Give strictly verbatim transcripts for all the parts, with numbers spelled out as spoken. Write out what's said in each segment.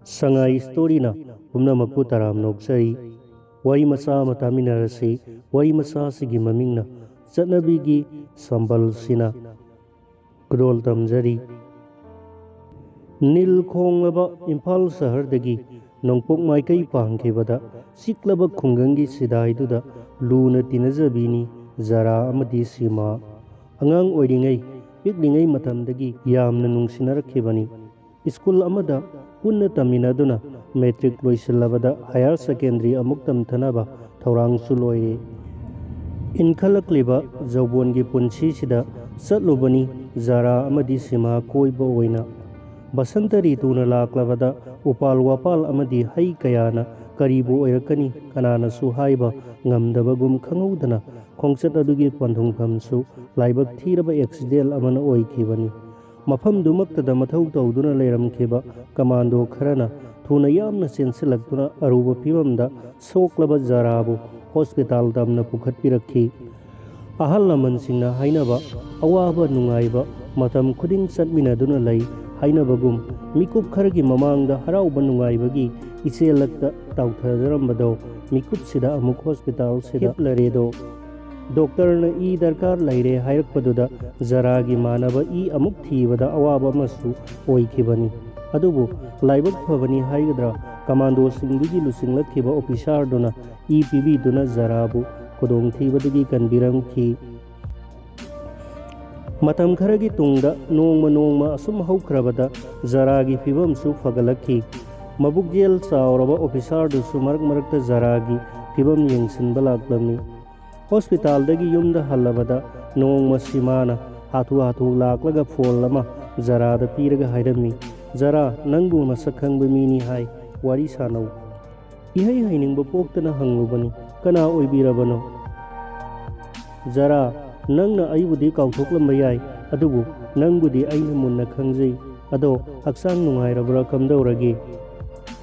ꯁꯉꯥꯏ ꯁ꯭ꯇꯣꯔꯤꯅ ꯄꯨꯝꯅꯃꯛꯄꯨ ꯇꯔꯥꯝꯅ ꯑꯣꯛꯆꯔꯤ꯫ ꯋꯥꯔꯤ ꯃꯆꯥ ꯑꯃ ꯇꯥꯃꯤꯟꯅꯔꯁꯤ꯫ ꯋꯥꯔꯤ ꯃꯆꯥ ꯑꯁꯤꯒꯤ ꯃꯃꯤꯡꯅ ꯆꯠꯅꯕꯤꯒꯤ ꯁꯝꯕꯜꯁꯤꯅ꯫ ꯈꯨꯗꯣꯜ ꯇꯝꯖꯔꯤ꯫ ꯅꯤꯜ ꯈꯣꯡꯂꯕ ꯏꯝꯐꯥꯜ ꯁꯍꯔꯗꯒꯤ ꯅꯣꯡꯄꯣꯛ ꯃꯥꯏꯀꯩ ꯄꯥꯡꯈꯤꯕꯗ ꯆꯤꯛꯂꯕ ꯈꯨꯡꯒꯪꯒꯤ ꯁꯤꯗꯥꯏꯗꯨꯗ ꯂꯨꯅ ꯇꯤꯟꯅꯖꯕꯤꯅꯤ ꯖꯥꯔꯥ ꯑꯃꯗꯤ ꯁꯤꯃꯥ꯫ ꯑꯉꯥꯡ ꯑꯣꯏꯔꯤꯉꯩ, ꯄꯤꯛꯂꯤꯉꯩ ꯃꯇꯝꯗꯒꯤ ꯌꯥꯝꯅ ꯅꯨꯡꯁꯤꯅꯔꯛꯈꯤꯕꯅꯤ꯫ ꯁ꯭ꯀꯨꯜ ꯑꯃꯗ ꯄꯨꯟꯅ ꯇꯝꯃꯤꯟꯅꯗꯨꯅ ꯃꯦꯇ꯭ꯔꯤꯛ ꯂꯣꯏꯁꯤꯜꯂꯕꯗ ꯍꯥꯌꯔ ꯁꯦꯀꯦꯟꯗꯔꯤ ꯑꯃꯨꯛ ꯇꯝꯊꯅꯕ ꯊꯧꯔꯥꯡꯁꯨ ꯂꯣꯏꯔꯦ꯫ ꯏꯟꯈꯠꯂꯛꯂꯤꯕ ꯖꯧꯕꯣꯟꯒꯤ ꯄꯨꯟꯁꯤꯁꯤꯗ ꯆꯠꯂꯨꯕꯅꯤ ꯖꯥꯔꯥ ꯑꯃꯗꯤ ꯁꯤꯃꯥ ꯀꯣꯏꯕ ꯑꯣꯏꯅ꯫ ꯕꯁꯟꯇ ꯔꯤꯇꯨꯅ ꯂꯥꯛꯂꯕꯗ ꯎꯄꯥꯜ ꯋꯥꯄꯥꯜ ꯑꯃꯗꯤ ꯍꯩ ꯀꯌꯥꯅ ꯀꯔꯤꯕꯨ ꯑꯣꯏꯔꯛꯀꯅꯤ, ꯀꯅꯥꯅꯁꯨ ꯍꯥꯏꯕ ꯉꯝꯗꯕꯒꯨꯝ ꯈꯪꯍꯧꯗꯅ ꯈꯣꯡꯆꯠ ꯑꯗꯨꯒꯤ ꯄꯟꯊꯨꯡꯐꯝꯁꯨ ꯂꯥꯏꯕꯛ ꯊꯤꯔꯕ ꯑꯦꯛꯁꯤꯗꯦꯟ ꯑꯃꯅ ꯑꯣꯏꯈꯤꯕꯅꯤ꯫ ꯃꯐꯝꯗꯨꯃꯛꯇꯗ ꯃꯊꯧ ꯇꯧꯗꯨꯅ ꯂꯩꯔꯝꯈꯤꯕ ꯀꯃꯥꯟꯗꯣ ꯈꯔꯅ ꯊꯨꯅ ꯌꯥꯝꯅ ꯆꯦꯟꯁꯤꯜꯂꯛꯇꯨꯅ ꯑꯔꯨꯕ ꯐꯤꯕꯝꯗ ꯁꯣꯛꯂꯕ ꯖꯥꯔꯥꯕꯨ ꯍꯣꯁꯄꯤꯇꯥꯜ ꯇꯝꯅ ꯄꯨꯈꯠꯄꯤꯔꯛꯈꯤ꯫ ꯑꯍꯜ ꯂꯃꯟꯁꯤꯡꯅ ꯍꯥꯏꯅꯕ, ꯑꯋꯥꯕ ꯅꯨꯡꯉꯥꯏꯕ ꯃꯇꯝ ꯈꯨꯗꯤꯡ ꯆꯠꯃꯤꯟꯅꯗꯨꯅ ꯂꯩ ꯍꯥꯏꯅꯕꯒꯨꯝ, ꯃꯤꯀꯨꯞ ꯈꯔꯒꯤ ꯃꯃꯥꯡꯗ ꯍꯔꯥꯎꯕ ꯅꯨꯡꯉꯥꯏꯕꯒꯤ ꯏꯆꯦꯜꯂꯛꯇ ꯇꯥꯎꯊꯖꯔꯝꯕꯗꯣ ꯃꯤꯀꯨꯞꯁꯤꯗ ꯑꯃꯨꯛ ꯍꯣꯁꯄꯤꯇꯥꯜꯁꯤꯗ ꯍꯤꯞꯂꯔꯦꯗꯣ꯫ ꯗꯣꯛꯇꯔꯅ ꯏ ꯗꯔꯀꯥꯔ ꯂꯩꯔꯦ ꯍꯥꯏꯔꯛꯄꯗꯨꯗ ꯖꯥꯔꯥꯒꯤ ꯃꯥꯟꯅꯕ ꯏ ꯑꯃꯨꯛ ꯊꯤꯕꯗ ꯑꯋꯥꯕ ꯑꯃꯁꯨ ꯑꯣꯏꯈꯤꯕꯅꯤ꯫ ꯑꯗꯨꯕꯨ ꯂꯥꯏꯕꯛ ꯐꯕꯅꯤ ꯍꯥꯏꯒꯗ꯭ꯔꯥ, ꯀꯃꯥꯟꯗꯣꯁꯤꯡꯗꯨꯒꯤ ꯂꯨꯆꯤꯡꯂꯛꯈꯤꯕ ꯑꯣꯐꯤꯁꯥꯔꯗꯨꯅ ꯏ ꯄꯤꯕꯤꯗꯨꯅ ꯖꯥꯔꯥꯕꯨ ꯈꯨꯗꯣꯡꯊꯤꯕꯗꯒꯤ ꯀꯟꯕꯤꯔꯝꯈꯤ꯫ ꯃꯇꯝ ꯈꯔꯒꯤ ꯇꯨꯡꯗ ꯅꯣꯡꯃ ꯅꯣꯡꯃ ꯑꯁꯨꯝ ꯍꯧꯈ꯭ꯔꯕꯗ ꯖꯥꯔꯥꯒꯤ ꯐꯤꯕꯝꯁꯨ ꯐꯒꯠꯂꯛꯈꯤ꯫ ꯃꯕꯨꯛꯆꯦꯜ ꯆꯥꯎꯔꯕ ꯑꯣꯐꯤꯁꯥꯔꯗꯨꯁꯨ ꯃꯔꯛ ꯃꯔꯛꯇ ꯖꯥꯔꯥꯒꯤ ꯐꯤꯕꯝ ꯌꯦꯡꯁꯤꯟꯕ ꯂꯥꯛꯂꯝꯃꯤ꯫ ꯍꯣꯁꯄꯤꯇꯥꯜꯗꯒꯤ ꯌꯨꯝꯗ ꯍꯜꯂꯕꯗ ꯅꯣꯡꯃ ꯁꯤꯃꯥꯅ ꯍꯥꯊꯨ ꯍꯥꯊꯨ ꯂꯥꯛꯂꯒ ꯐꯣꯟ ꯑꯃ ꯖꯥꯔꯥꯗ ꯄꯤꯔꯒ ꯍꯥꯏꯔꯝꯃꯤ, "ꯖꯥꯔꯥ, ꯅꯪꯕꯨ ꯃꯁꯛ ꯈꯪꯕ ꯃꯤꯅꯤ ꯍꯥꯏ, ꯋꯥꯔꯤ ꯁꯥꯟꯅꯧ"꯫ ꯏꯍꯩ ꯍꯩꯅꯤꯡꯕ ꯄꯣꯛꯇꯅ ꯍꯪꯂꯨꯕꯅꯤ, "ꯀꯅꯥ ꯑꯣꯏꯕꯤꯔꯕꯅꯣ?" "ꯖꯥꯔꯥ, ꯅꯪꯅ ꯑꯩꯕꯨꯗꯤ ꯀꯥꯎꯊꯣꯛꯂꯝꯕ ꯌꯥꯏ, ꯑꯗꯨꯕꯨ ꯅꯪꯕꯨꯗꯤ ꯑꯩꯅ ꯃꯨꯟꯅ ꯈꯪꯖꯩ꯫ ꯑꯗꯣ ꯍꯛꯆꯥꯡ ꯅꯨꯡꯉꯥꯏꯔꯕ꯭ꯔꯥ, ꯀꯝꯗꯧꯔꯒꯦ?"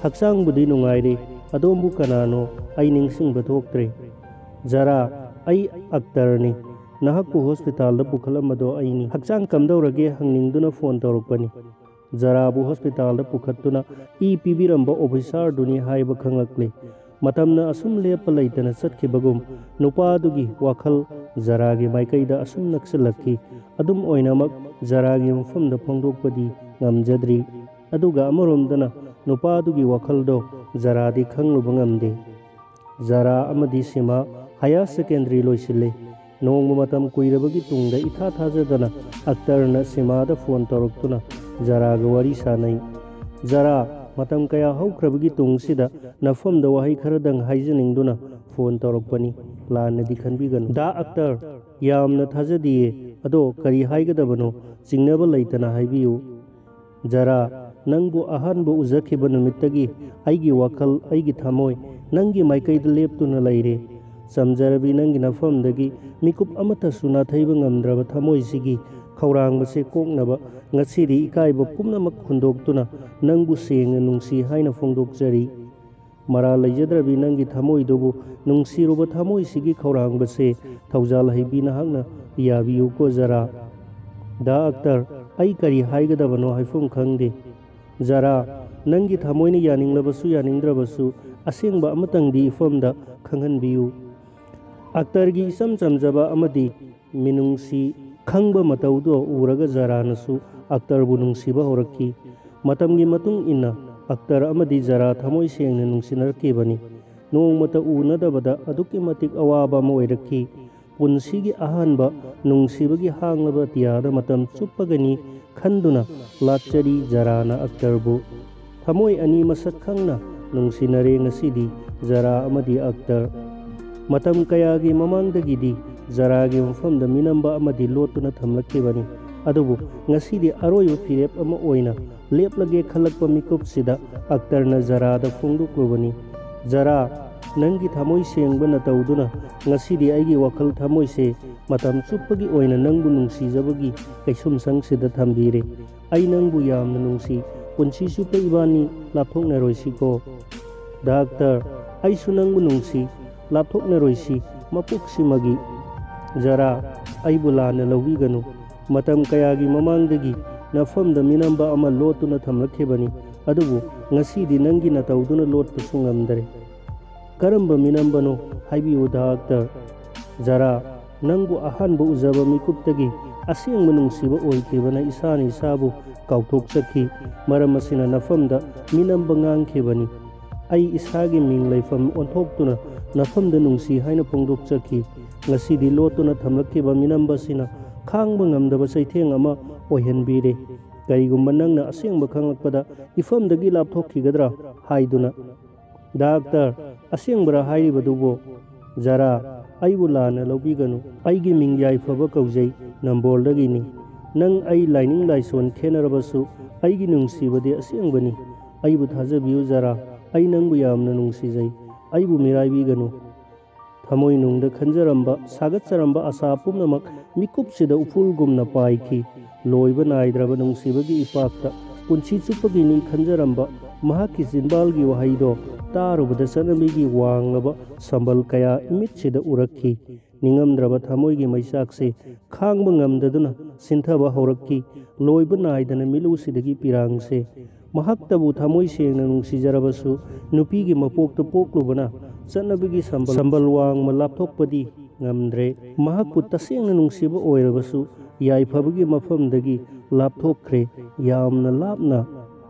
"ꯍꯛꯆꯥꯡꯕꯨꯗꯤ ꯅꯨꯡꯉꯥꯏꯔꯦ, ꯑꯗꯣꯝꯕꯨ ꯀꯅꯥꯅꯣ? ꯑꯩ ꯅꯤꯡꯁꯤꯡꯕ ꯊꯣꯛꯇ꯭ꯔꯦ"꯫ "ꯖꯥꯔꯥ, ꯑꯩ ꯑꯛꯇꯔꯅꯤ꯫ ꯅꯍꯥꯛꯄꯨ ꯍꯣꯁꯄꯤꯇꯥꯜꯗ ꯄꯨꯈꯠꯂꯝꯕꯗꯣ ꯑꯩꯅꯤ꯫ ꯍꯛꯆꯥꯡ ꯀꯝꯗꯧꯔꯒꯦ ꯍꯪꯅꯤꯡꯗꯨꯅ ꯐꯣꯟ ꯇꯧꯔꯛꯄꯅꯤ"꯫ ꯖꯔꯥꯕꯨ ꯍꯣꯁꯄꯤꯇꯥꯜꯗ ꯄꯨꯈꯠꯇꯨꯅ ꯏ ꯄꯤꯕꯤꯔꯝꯕ ꯑꯣꯐꯤꯁꯥꯔꯗꯨꯅꯤ ꯍꯥꯏꯕ ꯈꯪꯂꯛꯂꯦ꯫ ꯃꯇꯝꯅ ꯑꯁꯨꯝ ꯂꯦꯞꯄ ꯂꯩꯇꯅ ꯆꯠꯈꯤꯕꯒꯨꯝ ꯅꯨꯄꯥꯗꯨꯒꯤ ꯋꯥꯈꯜ ꯖꯔꯥꯒꯤ ꯃꯥꯏꯀꯩꯗ ꯑꯁꯨꯝ ꯅꯛꯁꯤꯜꯂꯛꯈꯤ꯫ ꯑꯗꯨꯝ ꯑꯣꯏꯅꯃꯛ ꯖꯔꯥꯒꯤ ꯃꯐꯝꯗ ꯐꯣꯡꯗꯣꯛꯄꯗꯤ ꯉꯝꯖꯗ꯭ꯔꯤ꯫ ꯑꯗꯨꯒ ꯑꯃꯔꯣꯝꯗꯅ ꯅꯨꯄꯥꯗꯨꯒꯤ ꯋꯥꯈꯜꯗꯣ ꯖꯔꯥꯗꯤ ꯈꯪꯂꯨꯕ ꯉꯝꯗꯦ꯫ ꯖꯔꯥ ꯑꯃꯗꯤ ꯁꯤꯃꯥ ꯍꯥꯌꯔ ꯁꯦꯀꯦꯟꯗꯔꯤ ꯂꯣꯏꯁꯤꯜꯂꯦ꯫ ꯅꯣꯡꯃ ꯃꯇꯝ ꯀꯨꯏꯔꯕꯒꯤ ꯇꯨꯡꯗ ꯏꯊꯥ ꯊꯥꯖꯗꯅ ꯑꯛꯇꯔꯅ ꯁꯤꯃꯥꯗ ꯐꯣꯟ ꯇꯧꯔꯛꯇꯨꯅ ꯖꯔꯥꯒ ꯋꯥꯔꯤ ꯁꯥꯅꯩ꯫ "ꯖꯔꯥ, ꯃꯇꯝ ꯀꯌꯥ ꯍꯧꯈ꯭ꯔꯕꯒꯤ ꯇꯨꯡꯁꯤꯗ ꯅꯐꯝꯗ ꯋꯥꯍꯩ ꯈꯔꯗꯪ ꯍꯥꯏꯖꯅꯤꯡꯗꯨꯅ ꯐꯣꯟ ꯇꯧꯔꯛꯄꯅꯤ꯫ ꯂꯥꯟꯅꯗꯤ ꯈꯟꯕꯤꯒꯅꯨ꯫" "ꯗꯥ ꯑꯛꯇꯔ, ꯌꯥꯝꯅ ꯊꯥꯖꯗꯤꯌꯦ꯫ ꯑꯗꯣ ꯀꯔꯤ ꯍꯥꯏꯒꯗꯕꯅꯣ? ꯆꯤꯡꯅꯕ ꯂꯩꯇꯅ ꯍꯥꯏꯕꯤꯌꯨ꯫" "ꯖꯔꯥ, ꯅꯪꯕꯨ ꯑꯍꯥꯟꯕ ꯎꯖꯈꯤꯕ ꯅꯨꯃꯤꯠꯇꯒꯤ ꯑꯩꯒꯤ ꯋꯥꯈꯜ, ꯑꯩꯒꯤ ꯊꯃꯣꯏ ꯅꯪꯒꯤ ꯃꯥꯏꯀꯩꯗ ꯂꯦꯞꯇꯨꯅ ꯂꯩꯔꯦ꯫ ꯆꯝꯖꯔꯕꯤ ꯅꯪꯒꯤ ꯅꯐꯝꯗꯒꯤ ꯃꯤꯀꯨꯞ ꯑꯃꯠꯇꯁꯨ ꯅꯥꯊꯩꯕ ꯉꯝꯗ꯭ꯔꯕ ꯊꯃꯣꯏꯁꯤꯒꯤ ꯈꯧꯔꯥꯡꯕꯁꯦ ꯀꯣꯛꯅꯕ ꯉꯁꯤꯗꯤ ꯏꯀꯥꯏꯕ ꯄꯨꯝꯅꯃꯛ ꯍꯨꯟꯗꯣꯛꯇꯨꯅ ꯅꯪꯕꯨ ꯁꯦꯡꯅ ꯅꯨꯡꯁꯤ ꯍꯥꯏꯅ ꯐꯣꯡꯗꯣꯛꯆꯔꯤ꯫ ꯃꯔꯥꯜ ꯂꯩꯖꯗ꯭ꯔꯕꯤ ꯅꯪꯒꯤ ꯊꯃꯣꯏꯗꯨꯕꯨ ꯅꯨꯡꯁꯤꯔꯨꯕ ꯊꯃꯣꯏꯁꯤꯒꯤ ꯈꯧꯔꯥꯡꯕꯁꯦ ꯊꯧꯖꯥꯜ ꯍꯩꯕꯤ ꯅꯍꯥꯛꯅ ꯌꯥꯕꯤꯌꯨꯀꯣ ꯖꯔꯥ꯫" "ꯗꯥ ꯑꯛꯇꯔ, ꯑꯩ ꯀꯔꯤ ꯍꯥꯏꯒꯗꯕꯅꯣ ꯍꯥꯏꯐꯝ ꯈꯪꯗꯦ꯫" "ꯖꯔꯥ, ꯅꯪꯒꯤ ꯊꯃꯣꯏꯅ ꯌꯥꯅꯤꯡꯂꯕꯁꯨ ꯌꯥꯅꯤꯡꯗ꯭ꯔꯕꯁꯨ ꯑꯁꯦꯡꯕ ꯑꯃꯇꯪꯗꯤ ꯏꯐꯝꯗ ꯈꯪꯍꯟꯕꯤꯌꯨ꯫" ꯑꯛꯇꯔꯒꯤ ꯏꯆꯝ ꯆꯝꯖꯕ ꯑꯃꯗꯤ ꯃꯤꯅꯨꯡꯁꯤ ꯈꯪꯕ ꯃꯇꯧꯗꯣ ꯎꯔꯒ ꯖꯔꯥꯅꯁꯨ ꯑꯛꯇꯔꯕꯨ ꯅꯨꯡꯁꯤꯕ ꯍꯧꯔꯛꯈꯤ꯫ ꯃꯇꯝꯒꯤ ꯃꯇꯨꯡ ꯏꯟꯅ ꯑꯛꯇꯔ ꯑꯃꯗꯤ ꯖꯔꯥ ꯊꯃꯣꯏ ꯁꯦꯡꯅ ꯅꯨꯡꯁꯤꯅꯔꯛꯈꯤꯕꯅꯤ꯫ ꯅꯣꯡꯃꯇ ꯎꯅꯗꯕꯗ ꯑꯗꯨꯛꯀꯤ ꯃꯇꯤꯛ ꯑꯋꯥꯕ ꯑꯃ ꯑꯣꯏꯔꯛꯈꯤ꯫ ꯄꯨꯟꯁꯤꯒꯤ ꯑꯍꯥꯟꯕ ꯅꯨꯡꯁꯤꯕꯒꯤ ꯍꯥꯡꯂꯕ ꯑꯇꯤꯌꯥꯗ ꯃꯇꯝ ꯆꯨꯞꯄꯒꯅꯤ ꯈꯟꯗꯨꯅ ꯂꯥꯠꯆꯔꯤ ꯖꯔꯥꯅ ꯑꯛꯇꯔꯕꯨ꯫ ꯊꯃꯣꯏ ꯑꯅꯤ ꯃꯁꯛ ꯈꯪꯅ ꯅꯨꯡꯁꯤꯅꯔꯦ ꯉꯁꯤꯗꯤ ꯖꯔꯥ ꯑꯃꯗꯤ ꯑꯛꯇꯔ꯫ ꯃꯇꯝ ꯀꯌꯥꯒꯤ ꯃꯃꯥꯡꯗꯒꯤꯗꯤ ꯖꯔꯥꯒꯤ ꯃꯐꯝꯗ ꯃꯤꯅꯝꯕ ꯑꯃꯗꯤ ꯂꯣꯠꯇꯨꯅ ꯊꯝꯂꯛꯈꯤꯕꯅꯤ꯫ ꯑꯗꯨꯕꯨ ꯉꯁꯤꯗꯤ ꯑꯔꯣꯏꯕ ꯐꯤꯔꯦꯞ ꯑꯃ ꯑꯣꯏꯅ ꯂꯦꯞꯂꯒꯦ ꯈꯜꯂꯛꯄ ꯃꯤꯀꯨꯞꯁꯤꯗ ꯑꯛꯇꯔꯅ ꯖꯔꯥꯗ ꯐꯣꯡꯗꯣꯛꯂꯨꯕꯅꯤ꯫ "ꯖꯔꯥ, ꯅꯪꯒꯤ ꯊꯃꯣꯏ ꯁꯦꯡꯕ ꯅꯇꯧꯗꯨꯅ ꯉꯁꯤꯗꯤ ꯑꯩꯒꯤ ꯋꯥꯈꯜ ꯊꯃꯣꯏꯁꯦ ꯃꯇꯝ ꯆꯨꯞꯄꯒꯤ ꯑꯣꯏꯅ ꯅꯪꯕꯨ ꯅꯨꯡꯁꯤꯖꯕꯒꯤ ꯀꯩꯁꯨꯝꯁꯪꯁꯤꯗ ꯊꯝꯕꯤꯔꯦ꯫ ꯑꯩ ꯅꯪꯕꯨ ꯌꯥꯝꯅ ꯅꯨꯡꯁꯤ꯫ ꯄꯨꯟꯁꯤ ꯆꯨꯞꯄ ꯏꯕꯥꯅꯤ ꯂꯥꯞꯊꯣꯛꯅꯔꯣꯏꯁꯤꯀꯣ?" "ꯗꯥ ꯑꯛꯇꯔ, ꯑꯩꯁꯨ ꯅꯪꯕꯨ ꯅꯨꯡꯁꯤ꯫ ꯂꯥꯞꯊꯣꯛꯅꯔꯣꯏꯁꯤ ꯃꯄꯣꯛꯁꯤꯃꯒꯤ꯫" "ꯖꯔꯥ, ꯑꯩꯕꯨ ꯂꯥꯟꯅ ꯂꯧꯕꯤꯒꯅꯨ꯫ ꯃꯇꯝ ꯀꯌꯥꯒꯤ ꯃꯃꯥꯡꯗꯒꯤ ꯅꯐꯝꯗ ꯃꯤꯅꯝꯕ ꯑꯃ ꯂꯣꯠꯇꯨꯅ ꯊꯝꯂꯛꯈꯤꯕꯅꯤ꯫ ꯑꯗꯨꯕꯨ ꯉꯁꯤꯗꯤ ꯅꯪꯒꯤ ꯅꯇꯧꯗꯨꯅ ꯂꯣꯠꯄꯁꯨ ꯉꯝꯗꯔꯦ꯫ ꯀꯔꯝꯕ ꯃꯤꯅꯝꯕꯅꯣ ꯍꯥꯏꯕꯤꯌꯨ, ꯗꯥꯛꯇꯔ꯫ ꯖꯔꯥ, ꯅꯪꯕꯨ ꯑꯍꯥꯟꯕ ꯎꯖꯕ ꯃꯤꯀꯨꯞꯇꯒꯤ ꯑꯁꯦꯡꯕ ꯅꯨꯡꯁꯤꯕ ꯑꯣꯏꯈꯤꯕꯅ ꯏꯁꯥꯅ ꯏꯁꯥꯕꯨ ꯀꯥꯎꯊꯣꯛꯆꯈꯤ꯫ ꯃꯔꯝ ꯑꯁꯤꯅ ꯅꯐꯝꯗ ꯃꯤꯅꯝꯕ ꯉꯥꯡꯈꯤꯕꯅꯤ꯫ ꯑꯩ ꯏꯁꯥꯒꯤ ꯃꯤꯡ ꯂꯩꯐꯝ ꯑꯣꯟꯊꯣꯛꯇꯨꯅ ꯅꯐꯝꯗ ꯅꯨꯡꯁꯤ ꯍꯥꯏꯅ ꯐꯣꯡꯗꯣꯛꯆꯈꯤ꯫ ꯉꯁꯤꯗꯤ ꯂꯣꯠꯇꯨꯅ ꯊꯝꯂꯛꯈꯤꯕ ꯃꯤꯅꯝꯕꯁꯤꯅ ꯈꯥꯡꯕ ꯉꯝꯗꯕ ꯆꯩꯊꯦꯡ ꯑꯃ ꯑꯣꯏꯍꯟꯕꯤꯔꯦ꯫ ꯀꯔꯤꯒꯨꯝꯕ ꯅꯪꯅ ꯑꯁꯦꯡꯕ ꯈꯪꯂꯛꯄꯗ ꯏꯐꯝꯗꯒꯤ ꯂꯥꯞꯊꯣꯛꯈꯤꯒꯗ꯭ꯔꯥ ꯍꯥꯏꯗꯨꯅ꯫ ꯗꯥꯛꯇꯔ, ꯑꯁꯦꯡꯕꯔꯥ ꯍꯥꯏꯔꯤꯕꯗꯨꯕꯨ? ꯖꯔꯥ, ꯑꯩꯕꯨ ꯂꯥꯟꯅ ꯂꯧꯕꯤꯒꯅꯨ꯫ ꯑꯩꯒꯤ ꯃꯤꯡ ꯌꯥꯏꯐꯕ ꯀꯧꯖꯩ, ꯅꯝꯕꯣꯜꯗꯒꯤꯅꯤ꯫ ꯅꯪ ꯑꯩ ꯂꯥꯏꯅꯤꯡ ꯂꯥꯏꯁꯣꯟ ꯈꯦꯠꯅꯔꯕꯁꯨ ꯑꯩꯒꯤ ꯅꯨꯡꯁꯤꯕꯗꯤ ꯑꯁꯦꯡꯕꯅꯤ꯫ ꯑꯩꯕꯨ ꯊꯥꯖꯕꯤꯌꯨ ꯖꯔꯥ, ꯑꯩ ꯅꯪꯕꯨ ꯌꯥꯝꯅ ꯅꯨꯡꯁꯤꯖꯩ꯫ ꯑꯩꯕꯨ ꯃꯤꯔꯥꯏꯕꯤꯒꯅꯨ꯫ ꯊꯃꯣꯏꯅꯨꯡꯗ ꯈꯟꯖꯔꯝꯕ, ꯁꯥꯒꯠꯆꯔꯝꯕ ꯑꯁꯥ ꯄꯨꯝꯅꯃꯛ ꯃꯤꯀꯨꯞꯁꯤꯗ ꯎꯐꯨꯜꯒꯨꯝꯅ ꯄꯥꯏꯈꯤ꯫ ꯂꯣꯏꯕ ꯅꯥꯏꯗ꯭ꯔꯕ ꯅꯨꯡꯁꯤꯕꯒꯤ ꯏꯄꯥꯛꯇ ꯄꯨꯟꯁꯤ ꯆꯨꯞꯄꯒꯤꯅꯤ ꯈꯟꯖꯔꯝꯕ ꯃꯍꯥꯛꯀꯤ ꯆꯤꯟꯕꯥꯜꯒꯤ ꯋꯥꯍꯩꯗꯣ ꯇꯥꯔꯨꯕꯗ ꯆꯠꯅꯕꯤꯒꯤ ꯋꯥꯡꯂꯕ ꯁꯝꯕꯜ ꯀꯌꯥ ꯏꯃꯤꯠꯁꯤꯗ ꯎꯔꯛꯈꯤ꯫ ꯅꯤꯡꯉꯝꯗ꯭ꯔꯕ ꯊꯃꯣꯏꯒꯤ ꯃꯩꯆꯥꯛꯁꯦ ꯈꯥꯡꯕ ꯉꯝꯗꯗꯨꯅ ꯁꯤꯟꯊꯕ ꯍꯧꯔꯛꯈꯤ꯫ ꯂꯣꯏꯕ ꯅꯥꯏꯗꯅ ꯃꯤꯠꯂꯨꯁꯤꯗꯒꯤ ꯄꯤꯔꯥꯡꯁꯦ꯫ ꯃꯍꯥꯛꯇꯕꯨ ꯊꯃꯣꯏ ꯁꯦꯡꯅ ꯅꯨꯡꯁꯤꯖꯔꯕꯁꯨ ꯅꯨꯄꯤꯒꯤ ꯃꯄꯣꯛꯇ ꯄꯣꯛꯂꯨꯕꯅ ꯆꯠꯅꯕꯤꯒꯤ ꯁꯝꯕꯜ, ꯁꯝꯕꯜ ꯋꯥꯡꯃ ꯂꯥꯞꯊꯣꯛꯄꯗꯤ ꯉꯝꯗ꯭ꯔꯦ꯫ ꯃꯍꯥꯛꯄꯨ ꯇꯁꯦꯡꯅ ꯅꯨꯡꯁꯤꯕ ꯑꯣꯏꯔꯕꯁꯨ ꯌꯥꯏꯐꯕꯒꯤ ꯃꯐꯝꯗꯒꯤ ꯂꯥꯞꯊꯣꯛꯈ꯭ꯔꯦ, ꯌꯥꯝꯅ ꯂꯥꯞꯅ꯫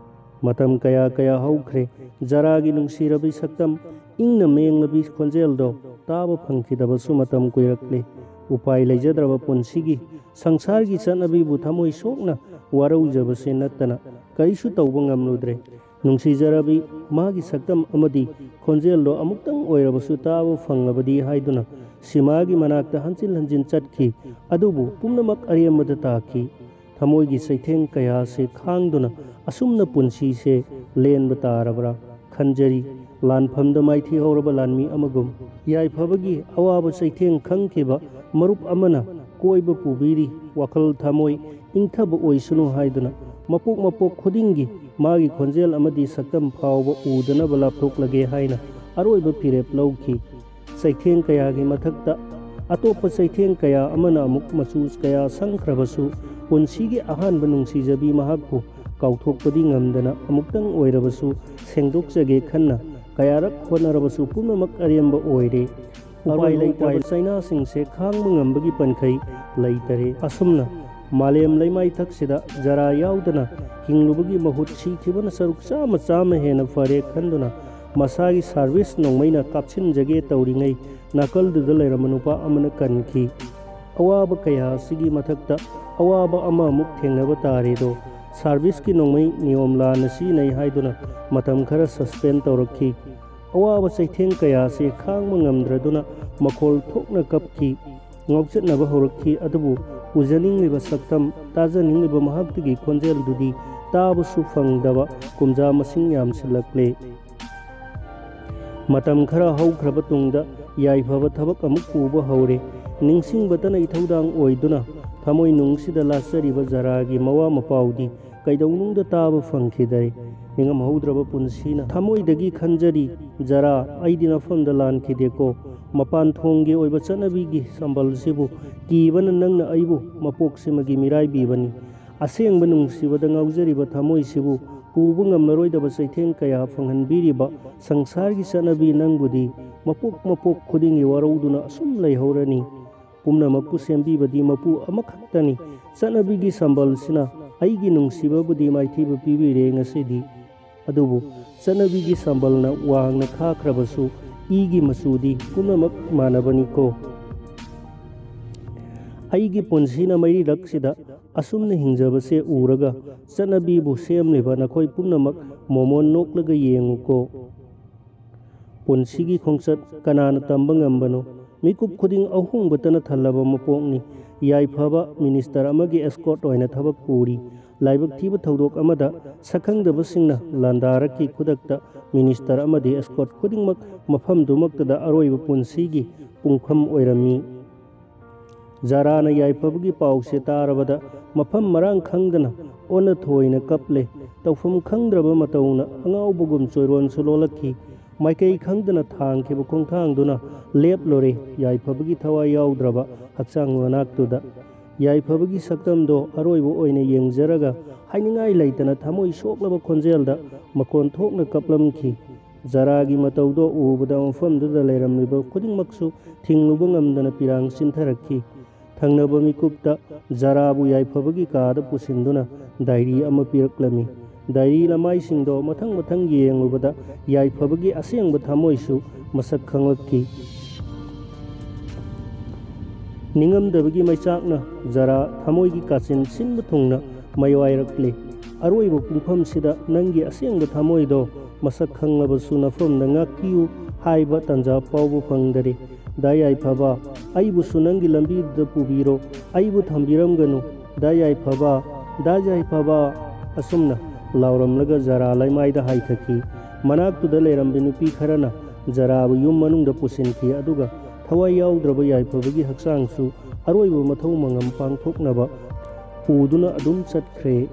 ꯃꯇꯝ ꯀꯌꯥ ꯀꯌꯥ ꯍꯧꯈ꯭ꯔꯦ꯫ ꯖꯔꯥꯒꯤ ꯅꯨꯡꯁꯤꯔꯕꯤ ꯁꯛꯇꯝ, ꯏꯪꯅ ꯃꯦꯡꯂꯕꯤ ꯈꯣꯟꯖꯦꯜꯗꯣ ꯇꯥꯕ ꯐꯪꯈꯤꯗꯕꯁꯨ ꯃꯇꯝ ꯀꯨꯏꯔꯛꯂꯦ꯫ ꯎꯄꯥꯏ ꯂꯩꯖꯗ꯭ꯔꯕ ꯄꯨꯟꯁꯤꯒꯤ ꯁꯪꯁꯥꯔꯒꯤ ꯆꯠꯅꯕꯤꯕꯨ ꯊꯃꯣꯏ ꯁꯣꯛꯅ ꯋꯥꯔꯧꯖꯕꯁꯦ ꯅꯠꯇꯅ ꯀꯔꯤꯁꯨ ꯇꯧꯕ ꯉꯝꯂꯨꯗ꯭ꯔꯦ꯫ ꯅꯨꯡꯁꯤꯖꯔꯕꯤ ꯃꯥꯒꯤ ꯁꯛꯇꯝ ꯑꯃꯗꯤ ꯈꯣꯟꯖꯦꯜꯗꯣ ꯑꯃꯨꯛꯇꯪ ꯑꯣꯏꯔꯕꯁꯨ ꯇꯥꯕ ꯐꯪꯂꯕꯗꯤ ꯍꯥꯏꯗꯨꯅ ꯁꯤꯃꯥꯒꯤ ꯃꯅꯥꯛꯇ ꯍꯟꯖꯤꯟ ꯍꯟꯖꯤꯟ ꯆꯠꯈꯤ꯫ ꯑꯗꯨꯕꯨ ꯄꯨꯝꯅꯃꯛ ꯑꯔꯦꯝꯕꯗ ꯇꯥꯈꯤ꯫ ꯊꯃꯣꯏꯒꯤ ꯆꯩꯊꯦꯡ ꯀꯌꯥꯁꯦ ꯈꯥꯡꯗꯨꯅ ꯑꯁꯨꯝꯅ ꯄꯨꯟꯁꯤꯁꯦ ꯂꯦꯟꯕ ꯇꯥꯔꯕ꯭ꯔꯥ ꯈꯟꯖꯔꯤ꯫ ꯂꯥꯟꯐꯝꯗ ꯃꯥꯏꯊꯤꯍꯧꯔꯕ ꯂꯥꯟꯃꯤ ꯑꯃꯒꯨꯝ꯫ ꯌꯥꯏꯐꯕꯒꯤ ꯑꯋꯥꯕ ꯆꯩꯊꯦꯡ ꯈꯪꯈꯤꯕ ꯃꯔꯨꯞ ꯑꯃꯅ ꯀꯣꯏꯕ ꯄꯨꯕꯤꯔꯤ꯫ ꯋꯥꯈꯜ ꯊꯃꯣꯏ ꯏꯪꯊꯕ ꯑꯣꯏꯁꯅꯨ ꯍꯥꯏꯗꯨꯅ ꯃꯄꯣꯛ ꯃꯄꯣꯛ ꯈꯨꯗꯤꯡꯒꯤ ꯃꯥꯒꯤ ꯈꯣꯟꯖꯦꯜ ꯑꯃꯗꯤ ꯁꯛꯇꯝ ꯐꯥꯎꯕ ꯎꯗꯅꯕ ꯂꯥꯞꯊꯣꯛꯂꯒꯦ ꯍꯥꯏꯅ ꯑꯔꯣꯏꯕ ꯐꯤꯔꯦꯞ ꯂꯧꯈꯤ꯫ ꯆꯩꯊꯦꯡ ꯀꯌꯥꯒꯤ ꯃꯊꯛꯇ ꯑꯇꯣꯞꯄ ꯆꯩꯊꯦꯡ ꯀꯌꯥ ꯑꯃꯅ ꯑꯃꯨꯛ ꯃꯆꯨ ꯀꯌꯥ ꯁꯪꯈ꯭ꯔꯕꯁꯨ, ꯄꯨꯟꯁꯤꯒꯤ ꯑꯍꯥꯟꯕ ꯅꯨꯡꯁꯤꯖꯕꯤ ꯃꯍꯥꯛꯄꯨ ꯀꯥꯎꯊꯣꯛꯄꯗꯤ ꯉꯝꯗꯅ, ꯑꯃꯨꯛꯇꯪ ꯑꯣꯏꯔꯕꯁꯨ ꯁꯦꯡꯗꯣꯛꯆꯒꯦ ꯈꯟꯅ ꯀꯌꯥꯔꯛ ꯍꯣꯠꯅꯔꯕꯁꯨ ꯄꯨꯝꯅꯃꯛ ꯑꯔꯦꯝꯕ ꯑꯣꯏꯔꯦ꯫ ꯎꯄꯥꯏ ꯂꯩꯇꯕ ꯆꯩꯅꯥꯁꯤꯡꯁꯦ ꯈꯥꯡꯕ ꯉꯝꯕꯒꯤ ꯄꯟꯈꯩ ꯂꯩꯇꯔꯦ꯫ ꯑꯁꯨꯝꯅ ꯃꯥꯂꯦꯝ ꯂꯩꯃꯥꯏꯊꯛꯁꯤꯗ ꯖꯔꯥ ꯌꯥꯎꯗꯅ ꯍꯤꯡꯂꯨꯕꯒꯤ ꯃꯍꯨꯠ ꯁꯤꯈꯤꯕꯅ ꯁꯔꯨꯛ ꯆꯥꯝꯃ ꯆꯥꯝꯃ ꯍꯦꯟꯅ ꯐꯔꯦ ꯈꯟꯗꯨꯅ ꯃꯁꯥꯒꯤ ꯁꯥꯔꯚꯤꯁ ꯅꯣꯡꯃꯩꯅ ꯀꯥꯞꯁꯤꯟꯖꯒꯦ ꯇꯧꯔꯤꯉꯩ, ꯅꯥꯀꯜꯗꯨꯗ ꯂꯩꯔꯝꯕ ꯅꯨꯄꯥ ꯑꯃꯅ ꯀꯟꯈꯤ꯫ ꯑꯋꯥꯕ ꯀꯌꯥ ꯑꯁꯤꯒꯤ ꯃꯊꯛꯇ ꯑꯋꯥꯕ ꯑꯃꯃꯨꯛ ꯊꯦꯡꯅꯕ ꯇꯥꯔꯦꯗꯣ꯫ ꯁꯥꯔꯚꯤꯁꯀꯤ ꯅꯣꯡꯃꯩ ꯅꯤꯌꯣꯝ ꯂꯥꯟꯅ ꯁꯤꯖꯤꯟꯅꯩ ꯍꯥꯏꯗꯨꯅ ꯃꯇꯝ ꯈꯔ ꯁꯁꯄꯦꯟ ꯇꯧꯔꯛꯈꯤ꯫ ꯑꯋꯥꯕ ꯆꯩꯊꯦꯡ ꯀꯌꯥꯁꯤ ꯈꯥꯡꯕ ꯉꯝꯗ꯭ꯔꯗꯨꯅ ꯃꯈꯣꯜ ꯊꯣꯛꯅ ꯀꯞꯈꯤ꯫ ꯉꯥꯎꯆꯠꯅꯕ ꯍꯧꯔꯛꯈꯤ, ꯑꯗꯨꯕꯨ ꯎꯖꯅꯤꯡꯂꯤꯕ ꯁꯛꯇꯝ, ꯇꯥꯖꯅꯤꯡꯂꯤꯕ ꯃꯍꯥꯛꯇꯒꯤ ꯈꯣꯟꯖꯦꯜꯗꯨꯗꯤ ꯇꯥꯕꯁꯨ ꯐꯪꯗꯕ ꯀꯨꯝꯖꯥ ꯃꯁꯤꯡ ꯌꯥꯝꯁꯤꯜꯂꯛꯂꯦ꯫ ꯃꯇꯝ ꯈꯔ ꯍꯧꯈ꯭ꯔꯕ ꯇꯨꯡꯗ ꯌꯥꯏꯐꯕ ꯊꯕꯛ ꯑꯃꯨꯛ ꯄꯨꯕ ꯍꯧꯔꯦ꯫ ꯅꯤꯡꯁꯤꯡꯕꯇꯅ ꯏꯊꯧꯗꯥꯡ ꯑꯣꯏꯗꯨꯅ ꯊꯃꯣꯏ ꯅꯨꯡꯁꯤꯗ ꯂꯥꯠꯆꯔꯤꯕ ꯖꯔꯥꯒꯤ ꯃꯋꯥ ꯃꯄꯥꯎꯗꯤ ꯀꯩꯗꯧꯅꯨꯡꯗ ꯇꯥꯕ ꯐꯪꯈꯤꯗꯔꯦ꯫ ꯅꯤꯡꯉꯝꯍꯧꯗ꯭ꯔꯕ ꯄꯨꯟꯁꯤꯅ ꯊꯃꯣꯏꯗꯒꯤ ꯈꯟꯖꯔꯤ, "ꯖꯔꯥ, ꯑꯩꯗꯤ ꯅꯐꯝꯗ ꯂꯥꯟꯈꯤꯗꯦꯀꯣ꯫ ꯃꯄꯥꯟ ꯊꯣꯡꯒꯤ ꯑꯣꯏꯕ ꯆꯠꯅꯕꯤꯒꯤ ꯁꯝꯕꯜꯁꯤꯕꯨ ꯀꯤꯕꯅ ꯅꯪꯅ ꯑꯩꯕꯨ ꯃꯄꯣꯛꯁꯤꯃꯒꯤ ꯃꯤꯔꯥꯏꯕꯤꯕꯅꯤ꯫ ꯑꯁꯦꯡꯕ ꯅꯨꯡꯁꯤꯕꯗ ꯉꯥꯎꯖꯔꯤꯕ ꯊꯃꯣꯏꯁꯤꯕꯨ ꯄꯨꯕ ꯉꯝꯂꯔꯣꯏꯗꯕ ꯆꯩꯊꯦꯡ ꯀꯌꯥ ꯐꯪꯍꯟꯕꯤꯔꯤꯕ ꯁꯪꯁꯥꯔꯒꯤ ꯆꯠꯅꯕꯤ ꯅꯪꯕꯨꯗꯤ ꯃꯄꯣꯛ ꯃꯄꯣꯛ ꯈꯨꯗꯤꯡꯒꯤ ꯋꯥꯔꯧꯗꯨꯅ ꯑꯁꯨꯝ ꯂꯩꯍꯧꯔꯅꯤ꯫ ꯄꯨꯝꯅꯃꯛꯄꯨ ꯁꯦꯝꯕꯤꯕꯗꯤ ꯃꯄꯨ ꯑꯃꯈꯛꯇꯅꯤ꯫ ꯆꯠꯅꯕꯤꯒꯤ ꯁꯝꯕꯜꯁꯤꯅ ꯑꯩꯒꯤ ꯅꯨꯡꯁꯤꯕꯕꯨꯗꯤ ꯃꯥꯏꯊꯤꯕ ꯄꯤꯕꯤꯔꯦ ꯉꯁꯤꯗꯤ꯫ ꯑꯗꯨꯕꯨ ꯆꯠꯅꯕꯤꯒꯤ ꯁꯝꯕꯜꯅ ꯋꯥꯡꯅ ꯈꯥꯈ꯭ꯔꯕꯁꯨ ꯏꯒꯤ ꯃꯆꯨꯗꯤ ꯄꯨꯝꯅꯃꯛ ꯃꯥꯟꯅꯕꯅꯤꯀꯣ꯫ ꯑꯩꯒꯤ ꯄꯨꯟꯁꯤꯅ ꯃꯩꯔꯤꯔꯛꯁꯤꯗ ꯑꯁꯨꯝꯅ ꯍꯤꯡꯖꯕꯁꯦ ꯎꯔꯒ ꯆꯠꯅꯕꯤꯕꯨ ꯁꯦꯝꯂꯤꯕ ꯅꯈꯣꯏ ꯄꯨꯝꯅꯃꯛ ꯃꯣꯃꯣꯟ ꯅꯣꯛꯂꯒ ꯌꯦꯡꯉꯨꯀꯣ꯫ ꯄꯨꯟꯁꯤꯒꯤ ꯈꯣꯡꯆꯠ ꯀꯅꯥꯅ ꯇꯝꯕ ꯉꯝꯕꯅꯣ? ꯃꯤꯀꯨꯞ ꯈꯨꯗꯤꯡ ꯑꯍꯣꯡꯕꯇꯅ ꯊꯜꯂꯕ ꯃꯄꯣꯛꯅꯤ꯫ ꯌꯥꯏꯐꯕ ꯃꯤꯅꯤꯁꯇꯔ ꯑꯃꯒꯤ ꯑꯦꯁꯀꯣꯔꯠ ꯑꯣꯏꯅ ꯊꯕꯛ ꯄꯨꯔꯤ꯫ ꯂꯥꯏꯕꯛ ꯊꯤꯕ ꯊꯧꯗꯣꯛ ꯑꯃꯗ ꯁꯛꯈꯪꯗꯕꯁꯤꯡꯅ ꯂꯥꯟꯗꯥꯔꯛꯈꯤ꯫ ꯈꯨꯗꯛꯇ ꯃꯤꯅꯤꯁꯇꯔ ꯑꯃꯗꯤ ꯑꯦꯁꯀꯣꯔꯠ ꯈꯨꯗꯤꯡꯃꯛ ꯃꯐꯝꯗꯨꯃꯛꯇꯗ ꯑꯔꯣꯏꯕ ꯄꯨꯟꯁꯤꯒꯤ ꯄꯨꯡꯐꯝ ꯑꯣꯏꯔꯝꯃꯤ꯫ ꯖꯥꯔꯥꯅ ꯌꯥꯏꯐꯕꯒꯤ ꯄꯥꯎꯁꯦ ꯇꯥꯔꯕꯗ ꯃꯐꯝ ꯃꯔꯥꯡ ꯈꯪꯗꯅ ꯑꯣꯟꯅ ꯊꯣꯏꯅ ꯀꯞꯂꯦ꯫ ꯇꯧꯐꯝ ꯈꯪꯗ꯭ꯔꯕ ꯃꯇꯧꯅ ꯑꯉꯥꯎꯕꯒꯨꯝ ꯆꯣꯏꯔꯣꯟꯁꯨ ꯂꯣꯜꯂꯛꯈꯤ꯫ ꯃꯥꯏꯀꯩ ꯈꯪꯗꯅ ꯊꯥꯡꯈꯤꯕ ꯈꯣꯡꯊꯥꯡꯗꯨꯅ ꯂꯦꯞꯂꯨꯔꯦ ꯌꯥꯏꯐꯕꯒꯤ ꯊꯋꯥꯏ ꯌꯥꯎꯗ꯭ꯔꯕ ꯍꯛꯆꯥꯡ ꯃꯅꯥꯛꯇꯨꯗ꯫ ꯌꯥꯏꯐꯕꯒꯤ ꯁꯛꯇꯝꯗꯣ ꯑꯔꯣꯏꯕ ꯑꯣꯏꯅ ꯌꯦꯡꯖꯔꯒ ꯍꯥꯏꯅꯤꯡꯉꯥꯏ ꯂꯩꯇꯅ ꯊꯃꯣꯏ ꯁꯣꯛꯂꯕ ꯈꯣꯟꯖꯦꯜꯗ ꯃꯈꯣꯟ ꯊꯣꯛꯅ ꯀꯞꯂꯝꯈꯤ꯫ ꯖꯔꯥꯒꯤ ꯃꯇꯧꯗꯣ ꯎꯕꯗ ꯃꯐꯝꯗꯨꯗ ꯂꯩꯔꯝꯂꯤꯕ ꯈꯨꯗꯤꯡꯃꯛꯁꯨ ꯊꯤꯡꯂꯨꯕ ꯉꯝꯗꯅ ꯄꯤꯔꯥꯡ ꯆꯤꯟꯊꯔꯛꯈꯤ꯫ ꯊꯪꯅꯕ ꯃꯤꯀꯨꯞꯇ ꯖꯔꯥꯕꯨ ꯌꯥꯏꯐꯕꯒꯤ ꯀꯥꯗ ꯄꯨꯁꯤꯟꯗꯨꯅ ꯗꯥꯏꯔꯤ ꯑꯃ ꯄꯤꯔꯛꯂꯝꯃꯤ꯫ ꯗꯥꯏꯔꯤ ꯂꯃꯥꯏꯁꯤꯡꯗꯣ ꯃꯊꯪ ꯃꯊꯪ ꯌꯦꯡꯂꯨꯕꯗ ꯌꯥꯏꯐꯕꯒꯤ ꯑꯁꯦꯡꯕ ꯊꯃꯣꯏꯁꯨ ꯃꯁꯛ ꯈꯪꯂꯛꯈꯤ꯫ ꯅꯤꯡꯉꯝꯗꯕꯒꯤ ꯃꯩꯆꯥꯛꯅ ꯖꯔꯥ ꯊꯃꯣꯏꯒꯤ ꯀꯥꯆꯤꯟ ꯁꯤꯟꯕ ꯊꯨꯡꯅ ꯃꯩꯋꯥꯏꯔꯛꯂꯦ꯫ ꯑꯔꯣꯏꯕ ꯄꯨꯡꯐꯝꯁꯤꯗ ꯅꯪꯒꯤ ꯑꯁꯦꯡꯕ ꯊꯃꯣꯏꯗꯣ ꯃꯁꯛ ꯈꯪꯂꯕꯁꯨ ꯅꯐꯝꯗ ꯉꯥꯛꯄꯤꯌꯨ ꯍꯥꯏꯕ ꯇꯥꯟꯖꯥ ꯐꯥꯎꯕ ꯐꯪꯗꯔꯦ꯫ ꯗꯥ ꯌꯥꯏꯐꯕ, ꯑꯩꯕꯨꯁꯨ ꯅꯪꯒꯤ ꯂꯝꯕꯤꯗꯨꯗ ꯄꯨꯕꯤꯔꯣ, ꯑꯩꯕꯨ ꯊꯝꯕꯤꯔꯝꯒꯅꯨ꯫ ꯗꯥ ꯌꯥꯏꯐꯕ, ꯗꯥ ꯌꯥꯏꯐꯕ! ꯑꯁꯨꯝꯅ ꯂꯥꯎꯔꯝꯂꯒ ꯖꯔꯥ ꯂꯩꯃꯥꯏꯗ ꯍꯥꯏꯊꯈꯤ꯫ ꯃꯅꯥꯛꯇꯨꯗ ꯂꯩꯔꯝꯕ ꯅꯨꯄꯤ ꯈꯔꯅ ꯖꯔꯥꯕꯨ ꯌꯨꯝ ꯃꯅꯨꯡꯗ ꯄꯨꯁꯤꯟꯈꯤ, ꯑꯗꯨꯒ ꯊꯋꯥꯏ ꯌꯥꯎꯗ꯭ꯔꯕ ꯌꯥꯏꯐꯕꯒꯤ ꯍꯛꯆꯥꯡꯁꯨ ꯑꯔꯣꯏꯕ ꯃꯊꯧ ꯃꯉꯝ ꯄꯥꯡꯊꯣꯛꯅꯕ ꯄꯨꯗꯨꯅ ꯑꯗꯨꯝ ꯆꯠꯈ꯭ꯔꯦ꯫